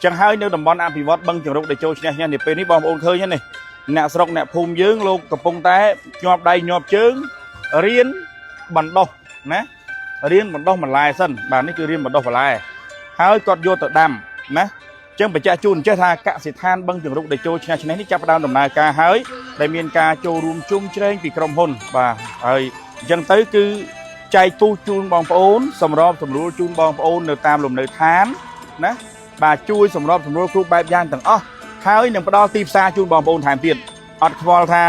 ចឹងហើយនៅតំបន់អភិវឌ្ឍបឹងជង្រុកដែលចូលឈ្នះឈ្នះនេះពេលនេះបងប្អូនឃើញហ្នឹងនេះអ្នកស្រុកអ្នកភូមិយើងលោកកំពុងតែញាប់ដៃញាប់ជើងរៀនបណ្ដុះណារៀនបណ្ដុះបន្លែសិនបាទនេះគឺរៀនបណ្ដុះបន្លែហើយគាត់យកទៅដាំណាចឹងបញ្ជាក់ជូនចេះថាកសិដ្ឋានបឹងជង្រុកដែលចូលឈ្នះឈ្នះនេះចាប់ផ្ដើមដំណើរការហើយដែលមានការចូលរួមជុំជ្រែងពីក្រុមហ៊ុនបាទហើយអញ្ចឹងទៅគឺចែកពូជជូនបងប្អូនសម្របសម្រួលជូនបងប្អូននៅតាមលំនៅឋានណា បាទជួយសម្របសម្រួលគ្រប់បែបយ៉ាងទាំងអស់ហើយនឹងផ្ដល់ទីផ្សារជូនបងប្អូនថែមទៀតអត់ខ្វល់ថា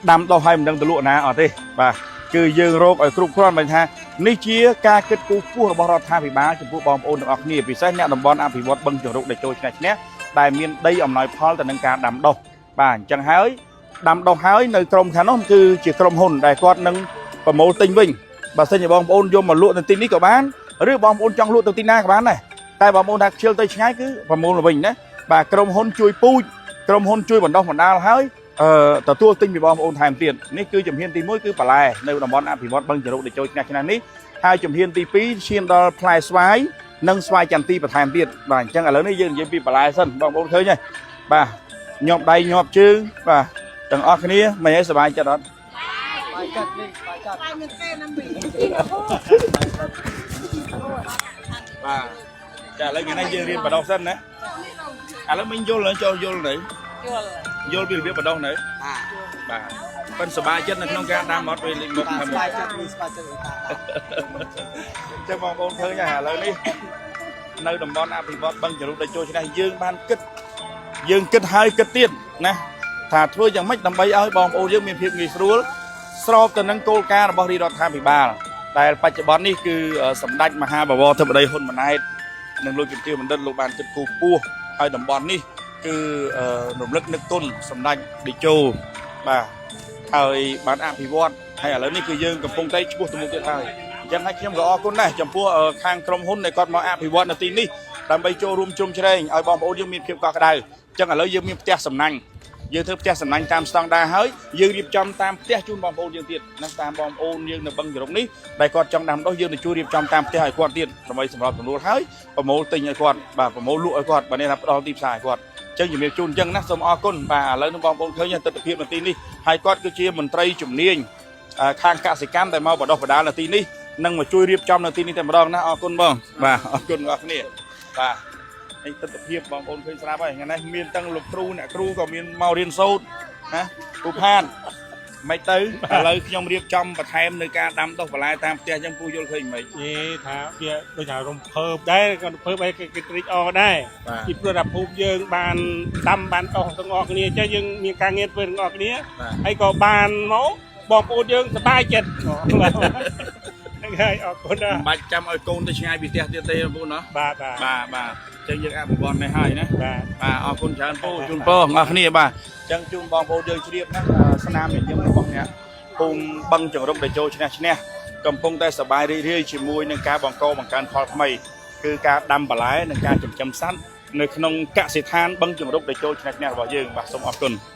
ដាំដុះហើយមិនដឹងទៅលក់ណាអត់ទេបាទគឺយើងរកឲ្យគ្រប់គ្រាន់បើថានេះជាការគិតគូរខ្ពស់របស់រដ្ឋាភិបាលចំពោះបងប្អូនទាំងអស់គ្នាពិសេសអ្នកតំបន់អភិវឌ្ឍបឹងជង្រុកដែលចូលឆ្នះឆ្នះដែលមានដីអំណោយផលទៅនឹងការដាំដុះបាទអញ្ចឹងហើយដាំដុះហើយនៅក្រុមខាងនោះគឺជាក្រុមហ៊ុនដែលគាត់នឹងប្រមូលទិញវិញបើសិនជាបងប្អូនយកមកលក់នៅទីនេះក៏បានឬបងប្អូនចង់លក់ទៅទីណាក៏បានដែរ តែបងប្អូនថាខ្ជិលទៅឆ្ងាយគឺប្រមូលមកវិញណាបាទក្រុមហ៊ុនជួយពូជក្រុមហ៊ុនជួយបណ្ដោះបណ្ដាលហើយអឺទទួលទិញពីបងប្អូនថែមទៀតនេះគឺជំហានទី1គឺបន្លែនៅតំបន់អភិវឌ្ឍបឹងចរុកដែលចូលឆ្នះឆ្នះនេះហើយជំហានទី2ឈានដល់ផ្លែស្វាយនិងស្វាយចន្ទីបន្ថែមទៀតបាទអញ្ចឹងឥឡូវនេះយើងនិយាយពីបន្លែសិនបងប្អូនឃើញហើយបាទញាប់ដៃញាប់ជើងបាទទាំងអស់គ្នាមិនអីសប្បាយចិត្តអត់ បាយចិត្តនេះបាយចិត្ត បាយមែនទេណាមី បាទចាឥឡូវថ្ងៃនេះយើងរៀនបណ្ដោះសិនណាឥឡូវមិញយល់ហើយចូលយល់នៅ យល់ យល់ពីរបៀបបណ្ដោះនៅ បាទ បាទប៉ិនសប្បាយចិត្តនៅក្នុងការដាំអត់ពេលលេងមុខ បាទ ហ្នឹង ស្បាយចិត្តនេះស្បាយចិត្តតា ចឹងបងប្អូនឃើញហើយឥឡូវនេះនៅតំបន់អភិវឌ្ឍបឹងចរុកដែលចូលឆ្នេះយើងបានគិតយើងគិតហើយគិតទៀតណាថាធ្វើយ៉ាងម៉េចដើម្បីឲ្យបងប្អូនយើងមានភាពងាយស្រួលស្របទៅនឹងគោលការណ៍របស់រាជរដ្ឋាភិបាលដែលបច្ចុប្បន្ននេះគឺសម្ដេចមហាបវរធិបតីហ៊ុនម៉ាណែតនិងលោកជំទាវបណ្ឌិតលោកបានគិតគូរពោះឲ្យតំបន់នេះគឺរំលឹកនឹកគុណសម្ដេចតេជោបាទ ហើយបានអភិវឌ្ឍហើយឥឡូវនេះគឺយើងកំពុងតែឈ្មោះទៅមុខទៀតហើយអញ្ចឹងហើយខ្ញុំក៏អរគុណដែរចំពោះខាងក្រុមហ៊ុនដែលគាត់មកអភិវឌ្ឍនៅទីនេះដើម្បីចូលរួមជ្រោមជ្រែងឲ្យបងប្អូនយើងមានភាពកក់ក្ដៅអញ្ចឹងឥឡូវយើងមានផ្ទះសំណាញ់យើងធ្វើផ្ទះសំណាញ់តាមស្តង់ដារហើយយើងរៀបចំតាមផ្ទះជូនបងប្អូនយើងទៀតណាតាមបងប្អូនយើងនៅបឹងចរុកនេះដែលគាត់ចង់ដាំដុះយើងនឹងជួយរៀបចំតាមផ្ទះឲ្យគាត់ទៀតដើម្បីសម្របសម្រួលហើយប្រមូលទិញឲ្យគាត់បាទប្រមូលលក់ឲ្យគាត់បាទនេះថាផ្ដល់ទីផ្សារឲ្យគាត់អញ្ចឹងជំរាបជូនអញ្ចឹងណាសូមអរគុណបាទឥឡូវនេះបងប្អូនឃើញទស្សនវិជ្ជានៅទីនេះហើយគាត់គឺជាមន្ត្រីជំនាញខាងកសិកម្មដែលមកបណ្ដុះបណ្ដាលនៅទីនេះនិងមកជួយរៀបចំនៅទីនេះតែម្ដងណាអរគុណបងបាទអរគុណបងប្អូនគ្នាបាទនេះទស្សនវិជ្ជាបងប្អូនឃើញស្រាប់ហើយថ្ងៃនេះមានទាំងលោកគ្រូអ្នកគ្រូក៏មានមករៀនសូត្រណាគ្រូផានមិនទៅឥឡូវខ្ញុំរៀបចំបន្ថែមនៅការដាំដុះបន្លែតាមផ្ទះអញ្ចឹងពូយល់ឃើញមិន និយាយថាវាដូចថារំភើបដែរក៏រំភើបឲ្យគេគេត្រេកអរដែរ បាទ ពីព្រោះថាភូមិយើងបានដាំបានដោះទាំងអស់គ្នាចេះយើងមានការងារធ្វើទាំងអស់គ្នា បាទ ហើយក៏បានមកបងប្អូនយើងសប្បាយចិត្តបាទហ្នឹងហើយអរគុណណាស់ មិនបាច់ចាំឲ្យកូនទៅឆ្ងាយពីផ្ទះទៀតទេបងប្អូនណា បាទបាទ បាទបាទអញ្ចឹងយើងអភិវឌ្ឍនេះហើយណា បាទ បាទអរគុណច្រើនពូជូនពរអ្នកគ្នាបាទអញ្ចឹងជូនបងប្អូនយើងជ្រាបណាស្នាមញញឹមរបស់អ្នកភូមិបឹងចង្រុកដែលចូលឈ្នះឈ្នះកំពុងតែសប្បាយរីករាយជាមួយនឹងការបង្កបង្កើនផលថ្មីគឺការដាំបន្លែនិងការចិញ្ចឹមសត្វនៅក្នុងកសិដ្ឋានបឹងចង្រុកដែលចូលឈ្នះឈ្នះរបស់យើងបាទសូមអរគុណ។